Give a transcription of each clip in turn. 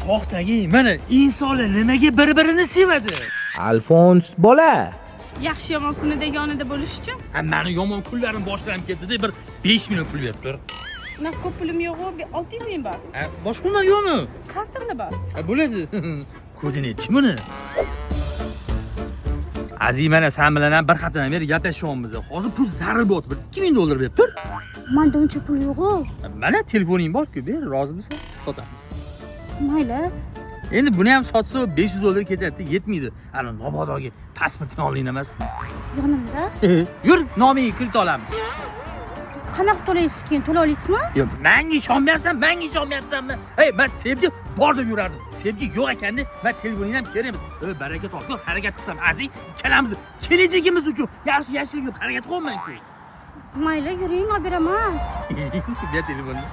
To'xtagin, mana insonlar nimaga bir-birini sevadi? Alfons bola. Yaxshi yomon kunida yonida bo'lish uchun. Ha, mani yomon kunlarim boshlanib ketdi-da, bir 5 million pul berib tur. Unaqa ko'p pulim yo'q-u, 600 ming bor. Ha, boshqa nima yo'qmi? Kartamda bor. Ha, bo'ladi. Kodi nechi buni? Aziz, mana sen bilan ham bir haftadan beri gaplashyapmiz. Hozir pul zarur bo'lyapti. Bir 2000 dollar berib tur. Manda uncha pul yo'q-u. Ha, mana telefoning bor-ku, ber, rozimisan? Sotamiz. Mayli. Endi buni ham sotsa 500 dollar ketadi, yetmaydi. Ana Nobodoga pasportini olding emasmi? Yonimda. Yur, nomingga kredit olamiz. Qanaqa to'laysiz keyin? To'la olasizmi? Yo'q, menga ishonmayapsan, menga ishonmayapsanmi? Ey, men sevgi bor deb yurardim. Sevgi yo'q ekanda, men telefoningni ham kerak emas. Ey, baraka topib, harakat qilsam, aziz, ikkalamiz kelajagimiz uchun yaxshi yashaylik deb harakat qilyapman-ku. Mayli, yuring, olib beraman. Ber telefonni.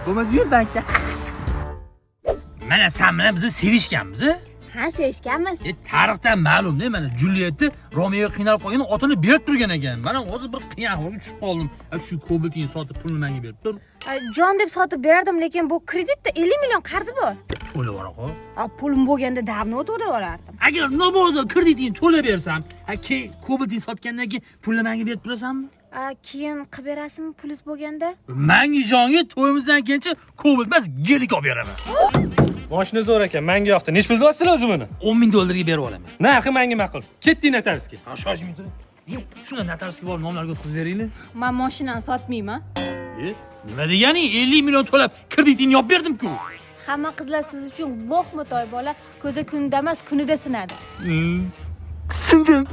Bo'lmasa yur bankka. Mana sen bilan biz sevishganmiz, a? Ha, sevishganmiz. Tarixdan ma'lum-da, mana Julietni Romeo qiynalib qolganda otini berib turgan ekan. Mana hozir bir qiyin ahvolga tushib qoldim. Ha, shu Kobaltni sotib pulni menga berib tur. Jon deb sotib berardim, lekin bu kreditda 50 million qarzi bor. To'lab yubora qol. A, pulim bo'lganda давно to'lab olardim. Agar mabodo kreditingni to'lab bersam, ha, keyin Kobaltni sotgandan keyin pulni menga berib turasanmi? A, keyin qilib berasizmi pulingiz bo'lganda? Menga ishongin, to'yimizdan keyinchi Kobalt emas, gelik olib beraman. Moshina zo'r ekan, menga yoqdi. Nechi pul deyapsizlar o'zi buni? 10 ming dollarga berib olaman. Narxi menga ma'qul. Ketdik notariusga. Ha, shoshmay turing. Yo'q, shunda notariusga borib nomlarga o'tkazib beringlar. Man mashinani sotmayman. E, nima deganing? 50 million to'lab kreditingni yopib berdim-ku. Hamma qizlar siz uchun lo'qmi, toy bola? Ko'za kunda emas, kunida sinadi. Sindim.